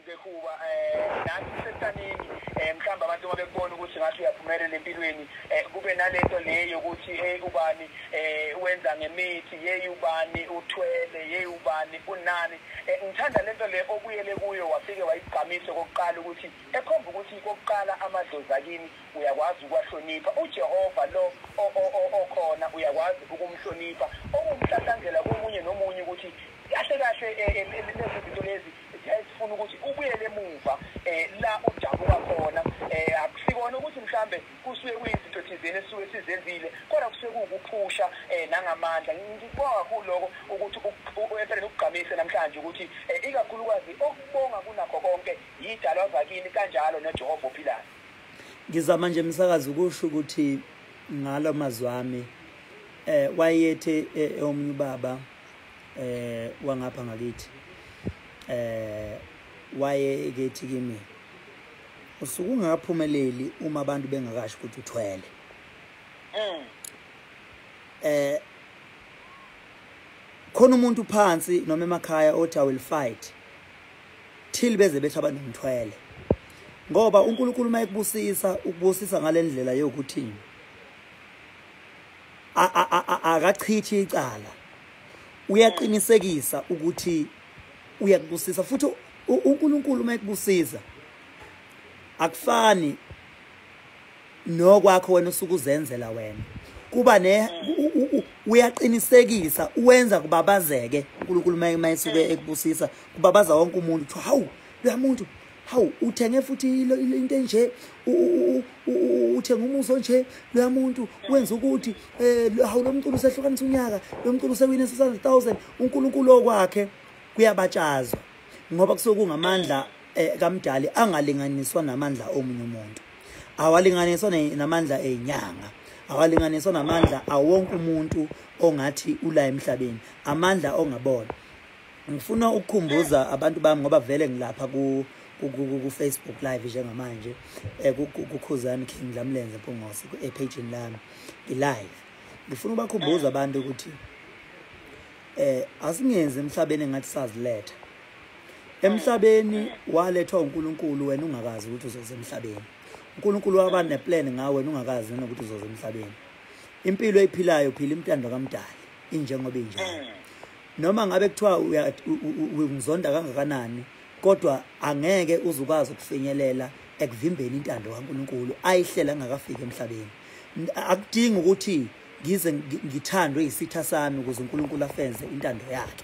Ke Khuba, nathi sesisaningi, mhlawumbe abantu uma bekubona ukuthi ngathi uyaphumelela empilweni, kube nalento leyo ukuthi, "Hey, ubani wenza ngemithi? Hey, ubani uthwele? Hey, ubani unani?" Ngithanda lento le obuyele kuyo, wafike wayigqamisa kokuqala, ukuthi ekhomba ukuthi kokuqala amadlozi akini uyakwazi ukuwahlonipha, uJehova lo okhona uyakwazi ukumhlonipha, okuwumhlahlandlela komunye nomunye ukuthi kahle kahle lezi zinto lezi ziyayifuna ukuthi ubuyele emuva la udabuka khona. Akusikona ukuthi mhlambe kusuke kuyizinto thizeni esisuke sizenzile, kodwa kusuke kuwukuphusha nangamandla. Ngikubonga kakhulu lokho ukuthi empeleni ukugqamise namhlanje ukuthi ikakhulukazi okubonga kunakho konke yidalwa zakini, kanjalo noJehova ophilayo. Ngizama nje, msakazi, ukusho ukuthi ngalo mazwi ami, wayethe omunye ubaba wangapha ngakithi, waye kethi kimi, "Usuke ungakaphumeleli uma abantu bengakasho ukuthi uthwele." Khona umuntu phansi noma emakhaya othi, "I will fight till beze bethi abantu ngithwele," ngoba uNkulunkulu mayekubusisa, ukubusisa ngalendlela yokuthi akachithi icala, uyaqinisekisa ukuthi uyakubusisa. Futhi uNkulunkulu mayekubusisa akufani nokwakho wena usuke uzenzela wena, kuba ne uyaqinisekisa, uwenza kubabazeke. uNkulunkulu mayisuke ekubusisa, kubabaza wonke umuntu, kuthiwa, "Hawu, loya muntu, hawu, uthenge futhi into enje, uthenga umuzi onje, loya muntu wenza ukuthi, hawu, lo mculo usehlukanisa unyaka, lo mculo usewine 600,000." uNkulunkulu okwakhe kuyabatshazwa, ngoba kusuke kungamandla kamdali angalinganiswa namandla omunye umuntu, awalinganiswa namandla ey'nyanga, awalinganiswa namandla awonke umuntu ongathi ula emhlabeni, amandla ongabona. Ngifuna ukukhumbuza abantu bami, ngoba vele ngilapha ku Facebook Live njengamanje, kuKhuzani King Dlamlenze Mpungose, epage lami ngi-live. Ngifuna ukubakhumbuza abantu ukuthi asingenzi emhlabeni engathi saziletha emhlabeni. Walethwa uNkulunkulu wena ungakazi ukuthi uzoza emhlabeni. uNkulunkulu waba neplan ngawe wena ungakazi nanokuthi uzoza emhlabeni. Impilo oyiphilayo, phila intando kamdali injengoba injalo. Noma ngabe kuthiwa ungizonda kangakanani, kodwa angeke uze ukwazi ukufinyelela ekuvimbeni intando kaNkulunkulu ayihlela ngakafiki emhlabeni. Akudingi ukuthi ngize ngithandwe isitha sami ukuze uNkulunkulu afeze intando yakhe.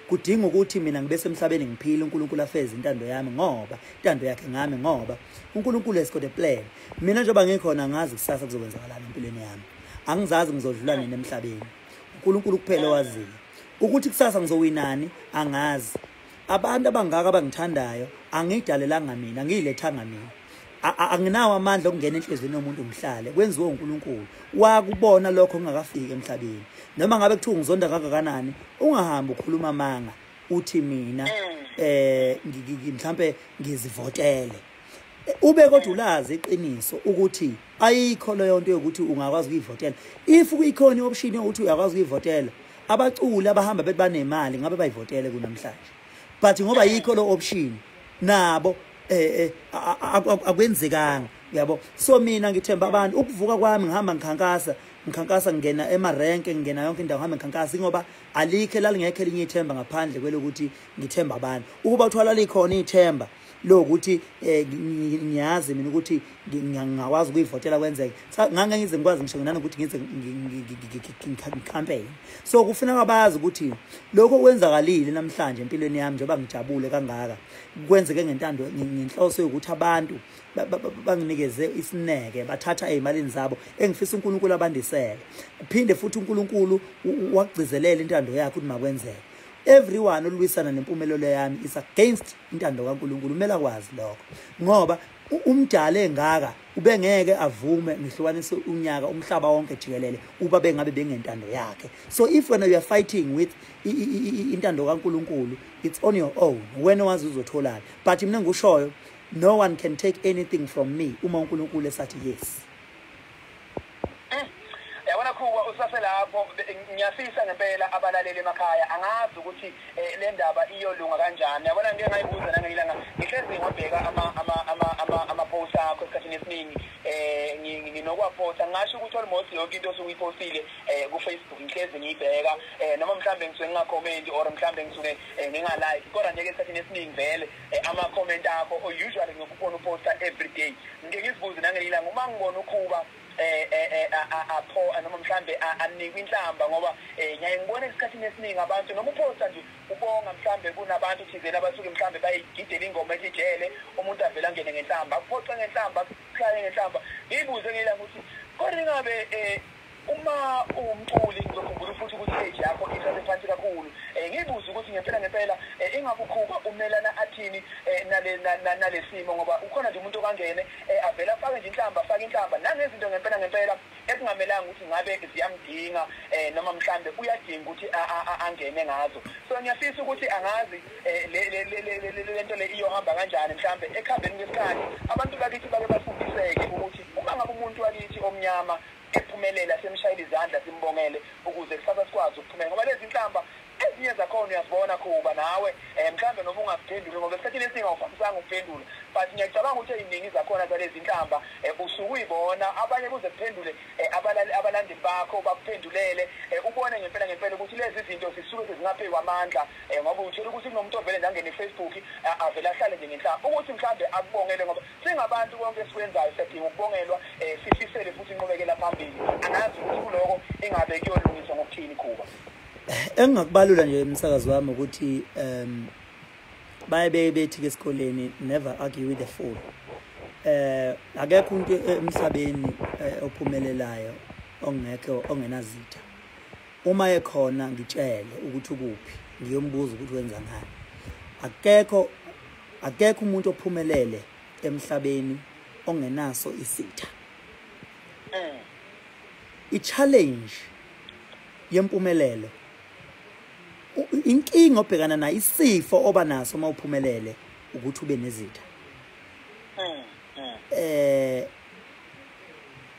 Kudinga ukuthi mina ngibe semhlabeni, ngiphile, uNkulunkulu afeze intando yami, ngoba intando yakhe ngami, ngoba uNkulunkulu has got a plan. Mina njengoba ngikhona, ngazi kusasa kuzokwenzakalani empilweni yami, angizazi ngizodlula nini emhlabeni. uNkulunkulu kuphela owaziyo ukuthi kusasa ngizowinani, angazi. Abantu abangaka abangithandayo angiyidalelanga mina, angiyilethanga mina. Anginawo amandla okungena enhliziyweni yomuntu ngihlale, kwenziwe uNkulunkulu. Wakubona lokho kungakafiki emhlabeni. Noma ngabe kuthiwa ngizonda kangakanani, ungahambi ukhuluma amanga uthi mina mhlambe ngizivotele, ube kodwa ulazi iqiniso ukuthi ayikho leyo nto yokuthi ungakwazi ukuyivotela. If kuyikhona i-option yokuthi uyakwazi ukuyivotela, abaculi abahamba bethi banemali ngabe bayivotele kunamhlanje, but ngoba yikho lo option nabo akwenzekanga, uyabo. So mina ngithemba abantu. Ukuvuka kwami ngihamba ngikhankasa, ngikhankasa, ngingena emarenke, ngingena yonke indawo, ngihambe ngikhankasa, ngoba alikho lalingekho elinye ithemba ngaphandle kwelokuthi ngithemba abantu. Ukuba kuthiwa likhona ithemba lokuthi ngiyazi mina ukuthi ngingakwazi ukuyivotela kwenzeke, ngangeke ngize ngikwazi ngisho nanokuthi ngize ngicampaign. So kufuneka bazi ukuthi lokho kwenzakalile namhlanje empilweni yami, njengoba ngijabule kangaka, kwenzeke ngentando, ngenhloso yokuthi abantu banginikeze isineke, bathatha ey'malini zabo, engifisa uNkulunkulu abandisele. Kuphinde futhi uNkulunkulu wagcizelela intando yakhe ukuthi makwenzeke. Everyone olwisana nempumelelo yami is against intando kaNkulunkulu, kumele akwazi lokho, ngoba umdala engaka ubengeke avume ngihlukanise unyaka umhlaba wonke jikelele uba bengabe bengentando yakhe. So if wena you are fighting with intando kaNkulunkulu, it's on your own, wena wazi uzotholani. But mina ngikushoyo, no one can take anything from me uma uNkulunkulu esathi yes. Yabona Khuba, usaselapho, ngiyafisa ngempela abalaleli emakhaya, angazi ukuthi le ndaba iyolunga kanjani. Yabona, ngike ngayibuza nangelanga ngihlezi. uphosta, ngasho ukuthi almost yonke into osuke uyipostile ku Facebook ngihlezi ngiyibheka, noma mhlambe ngisuke ngingacomment or mhlambe ngisuke ngingalike, kodwa nje esikhathini esiningi vele ama comment akho usually ngikubona uposta every day. Ngike ngizibuze nangelilanga uma ngibona uKhuba apho noma mhlambe anikwe inhlamba, ngoba ngiyaye ngibona esikhathini esiningi abantu noma uphosta nje ubonga mhlambe kunabantu thizeni abasuke mhlambe bayigidela ingoma ethi jele, umuntu avela angene ngenhlamba, akuphoxe ngenhlamba, akuhlaye ngenhlamba. Ngiyibuze ngelanga ukuthi kodwa ingabe uma uwumculi, ngizokhumbula futhi ukuthi age yakho isasephansi kakhulu, ngiyibuze ukuthi ngempela ngempela ingabe uKhuba umelana athini nale simo, ngoba ukhona nje umuntu okangene avela afake nje inhlamba, afake inhlamba nangezinto ngempela ngempela ekungamelanga ukuthi ngabe ziyamdinga, noma mhlambe uyadinga ukuthi angene ngazo. So ngiyafisa ukuthi angazi le nto le iyohamba kanjani mhlambe ekuhambeni kwesikhathi abantu bakithi bake bafundiseke ukuthi uma ngabe umuntu wakithi omnyama ephumelela semshayela izandla simbongele ukuze kusasa sikwazi ukuphumela, ngoba lezi inhlamba ezinye zakhona uyazibona Khuba nawe, mhlambe noma ungaziphenduli ngoba esikhathini esiningi awufamisanga ukuphendula, but ngiyacabanga ukuthi eziningi zakhona zalezi inhlamba usuke uyibona, abanye kuze kuphendule abalandeli bakho bakuphendulele, ubone ngempela ngempela ukuthi lezi zinto zisuke sezingaphezu kwamandla, ngoba uthola ukuthi kunomuntu ovele nangene Facebook avele ahlale nje ngenhlamba ukuthi mhlambe akubongele, ngoba singabantu konke esikwenzayo siyadinga ukubongelwa, sifisele futhi inqubekela phambili. Angazi ukuthi kuloko ingabe kuyolungiswa ngokuthini Khuba. Engingakubalula nje emsakazi wami ukuthi baye bethi ke esikoleni never argue with the fool. Akekho umuntu emhlabeni ophumelelayo ongekho ongenazitha. Uma ekhona ngitshele ukuthi ukuphi, ngiyombuza ukuthi wenza ngani. Akekho umuntu ophumelele emhlabeni ongenaso isitha. I-challenge yempumelelo, inkinga obhekana nayo, isifo oba naso uma uphumelele ukuthi ube nezitha.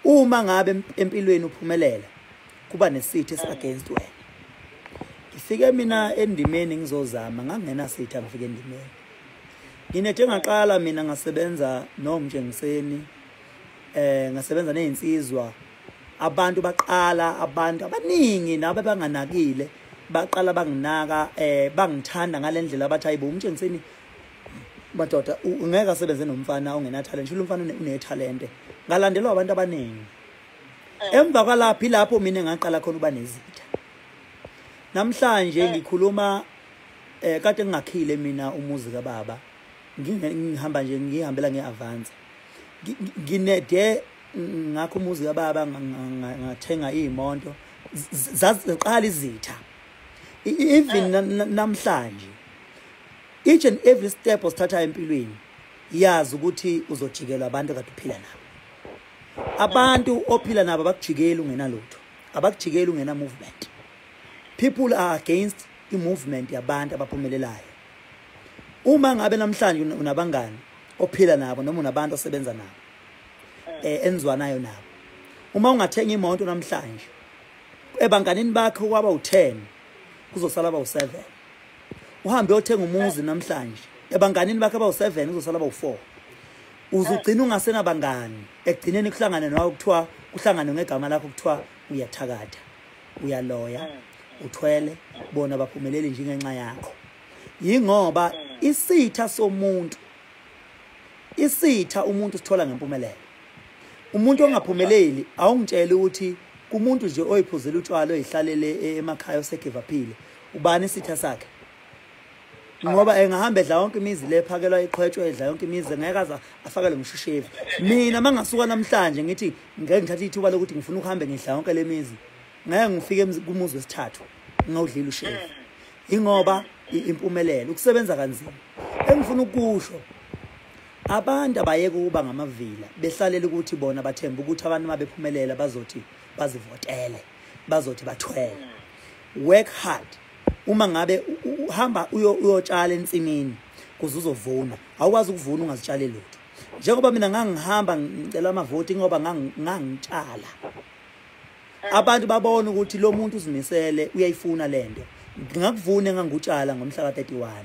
Uma ngabe empilweni uphumelela kuba nesitha esi against wena. Ngifike mina endimeni ngizozama, ngangena sitha ngifike endimeni. Nginethe ngaqala mina ngasebenza noMtshengiseni, ngasebenza nezinsizwa, abantu baqala, abantu abaningi nabo abanganakile baqala banginaka, bangithanda ngalendlela abathi hayibo uMtshengiseni madoda ungeke asebenze nomfana ongena talent, lo mfana une talent. Ngalandelwa abantu abaningi. Emva kwalapho ilapho mina ngaqala khona uba nezitha. Namhlanje ngikhuluma kade ngingakhile mina umuzi kababa, ngihamba nje ngihambela ngeAvanza, nginede ngakho umuzi kababa, ngathenga imoto, zaziqala izitha. Even namhlanje each and every step osithatha empilweni yazi ukuthi uzojikelwa abantu kade uphila nabo. Abantu ophila nabo abakujikeli ungenalutho, abakujikeli ungena movement. People are against i-movement yabantu abaphumelelayo. Uma ngabe namhlanje unabangani ophila nabo noma unabantu osebenza nabo enzwanayo nabo, uma ungathenga imoto namhlanje ebanganini bakho kwaba u10 kuzosala ba u7. Uhambe uyothenga umuzi namhlanje ebanganini bakho abawu7 kuzosala ba u4. Uzugcina ungasenabangani, ekugcineni kuhlangane nawe kuthiwa kuhlangane ngegama lakho kuthiwa uyathakatha, uyaloya, uthwele, bona baphumeleli nje ngenxa yakho. Yingoba isitha somuntu, isitha umuntu sithola ngempumelelo. Umuntu ongaphumeleli awungitshela ukuthi kumuntu nje oyiphuzela utshwala oyihlalele emakhaya osegivaphile, ubani isitha sakhe? Ngoba engahamba edla yonke imizi le phakelwa iqhwetshwe edla yonke imizi, ngeke aze afakele ngishushevu. Mina mangasuka namhlanje ngithi ngeke ngithathe ithuba lokuthi ngifuna ukuhambe ngidla yonke le mizi, ngeke ngifike kumuzi wesithathu ngawudlila ushevu. Ingoba impumelelo ukusebenza kanzima. Engifuna ukusho, abantu abayeke ukuba ngamavila behlalela ukuthi bona bathemba ukuthi abantu mabephumelela bazothi bazivotele, bazothi bathwele. Work hard. Uma ngabe uhamba uyotshala ensimini kuze uzovuna, awukwazi ukuvuna ungazitshali lutho. Njengoba mina ngangihamba ngicela amavoti ngoba ngangitshala, abantu babona ukuthi lo muntu uzimisele uyayifuna lento. Ngingakuvuna engangutshala ngomhla ka-31.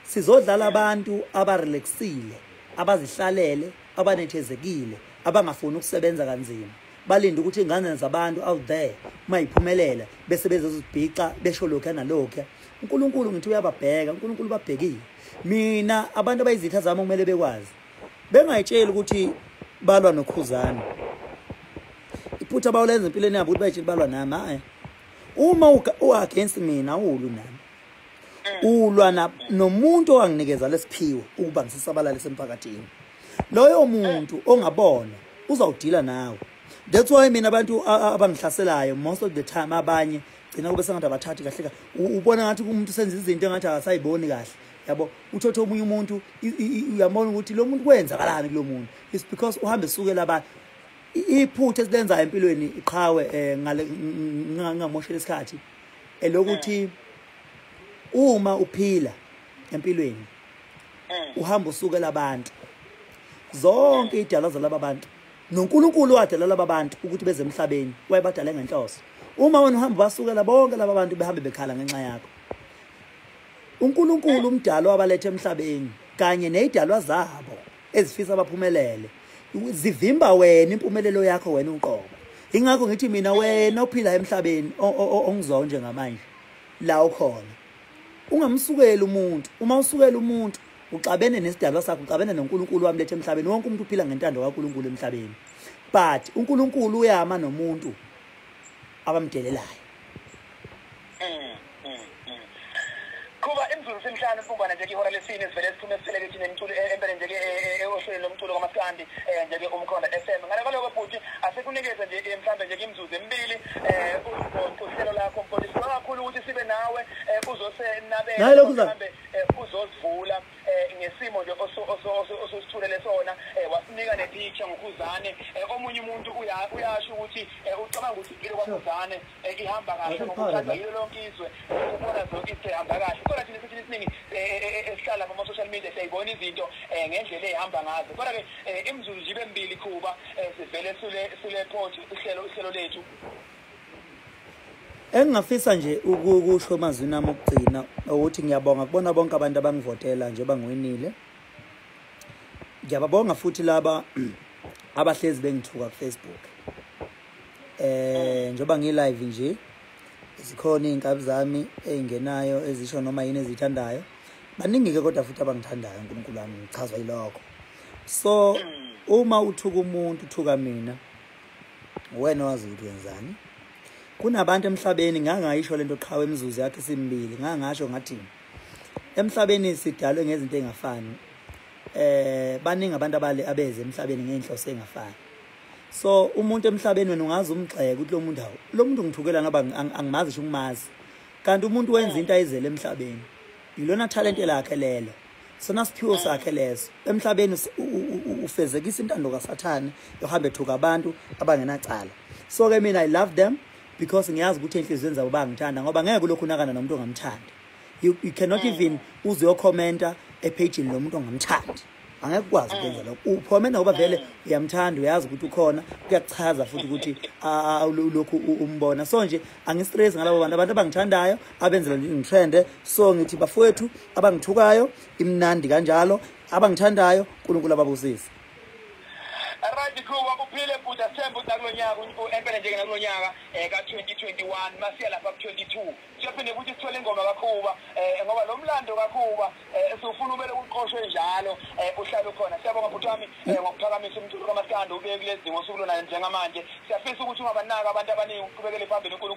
Sizodlala abantu abarelaxile, abazihlalele, abanethezekile, abangafuni ukusebenza kanzima. Balinde ukuthi ingane zabantu out there uma iphumelela bese bezozibhixa besho lokho nalokho. uNkulunkulu ngithi uyababheka, uNkulunkulu babhekile. Mina abantu abayizitha zami kumele bekwazi. Bengayitsheli ukuthi balwa noKhuzani. Iphutha abawulenza empilweni yabo ukuthi bayitshele balwa nami, hayi. Uma u-against mina ulwa nami. Ulwa nomuntu owanginikeza lesiphiwo ukuba ngisisabalale semphakathini. Loyo muntu ongabona uzawudila nawe. That's why mina abantu abangihlaselayo most of the time abanye gcina kube sengathi abathathi kahle kahle. Ubona ngathi umuntu senza izinto engathi akasayiboni kahle. Yabo, uthothe omunye umuntu uyabona ukuthi lo muntu kwenzakalani kulo muntu. It's because uhambe esukela abantu. Iphutha esilenzayo empilweni iqhawe ngale ngingamoshela isikhathi elokuthi uma uphila empilweni uhamba usukela abantu. Zonke idalwa zalaba bantu noNkulunkulu wadala laba bantu ukuthi beze emhlabeni, wayebadala ngenhloso. Uma wena uhamba basukela bonke laba bantu behambe bekhala ngenxa yakho. uNkulunkulu umdalo wabalethe emhlabeni kanye nezidalwa zabo ezifisa abaphumelele zivimba wena impumelelo yakho wena uqobo. Ingakho ngithi mina wena ophila emhlabeni ongizwa njengamanje la ukhona, ungamsukeli umuntu. Uma usukela umuntu uxabene nesidalwa sakho, uxabene noNkulunkulu wamlethe emhlabeni. Wonke umuntu uphila ngentando kaNkulunkulu emhlabeni, but uNkulunkulu uyama nomuntu abamdelelayo. Kuba imzuzu semhlanu mpumbana nje ihora lesine sivele siphume sitheleke thina emculo empeleni nje ohlelweni lomculo kaMaskandi nje Umkhondo FM. Ngale kwaloko bhuti asekunikeze nje mhlambe nje imizuzu emibili uhlelo lakho mfundisi kakhulu ukuthi sibe nawe uzosenabela mhlambe uzosivula ngesimo nje ososithulele sona, wasinika nepicture ngoKhuzane. Omunye umuntu uyasho ukuthi ucabanga ukuthi impilo kwaKhuzane ihamba kahle ngokuthandwa yilo lonke izwe, ubona zonke izinto ihamba kahle. Kodwa thina sithi isiningi esihlala kuma social media siyayibona izinto ngendlela ehamba ngazo. Kodwa ke imizuzu nje emibili Khuba sivele sule port uhlelo lethu. Engingafisa nje ukusho amazwi ami okugcina ukuthi ngiyabonga kubona bonke abantu abangivotela nje bangiwinile. Ngiyababonga futhi laba abahlezi bengithuka ku Facebook. Njengoba ngi live nje zikhona izinkabi zami ezingenayo ezisho noma yini ezithandayo. Baningi ke kodwa futhi abangithandayo, uNkulunkulu wami ngichazwa yilokho. So uma uthuka umuntu uthuka mina, wena wazi ukuthi wenzani. Kunabantu emhlabeni ngangayisho lento qhawe imizuzu yakhe simbili, ngangasho ngathi emhlabeni sidalwe ngezinto ezingafani. Baningi abantu abeze emhlabeni ngeinhloso engafani. So umuntu emhlabeni wena ungaze umgxeke ukuthi lo muntu hawo, lo muntu ngithukela ngoba angimazi ngisho ukumazi. Kanti umuntu wenza into ayizele emhlabeni. Yilona talent lakhe lelo. Sona siphiwo sakhe leso. Emhlabeni ufezekisa intando kaSathane yohamba ethuka abantu abangenacala. So ke mina I love them because ngiyazi ukuthi enhliziyweni zabo bangithanda, ngoba ngeke lokhu unakana nomuntu ongamthandi. You cannot even uze uyokhomenta epage-ini lomuntu ongamthandi. Angeke ukwazi ukwenza lokho. Uphomenta ngoba vele uyamthanda, uyazi ukuthi ukhona, kuyakuchaza futhi ukuthi lokhu umbona. So nje angistress ngalabo bantu, abantu abangithandayo abenzela nje ngitrende. So ngithi bafowethu abangithukayo imnandi kanjalo, abangithandayo uNkulunkulu ababusise. Right, Khuba uphile bhuti, asithembe ukuthi nakulo nyaka empela nje nakulo nyaka ka-2021 masiya lapha ku-22 siyophinde ukuthi sithole ingoma kaKhuba, ngoba lo mlando kaKhuba siwufuna ubele uqoshwe njalo, uhlale ukhona. Siyabonga bhuti wami ngokuphakamisa umculo kaMaskandi ube kulezi zimo osukulona njengamanje. Siyafisa ukuthi ungabanaka abantu abaningi uqhubekele phambili uNkulunkulu.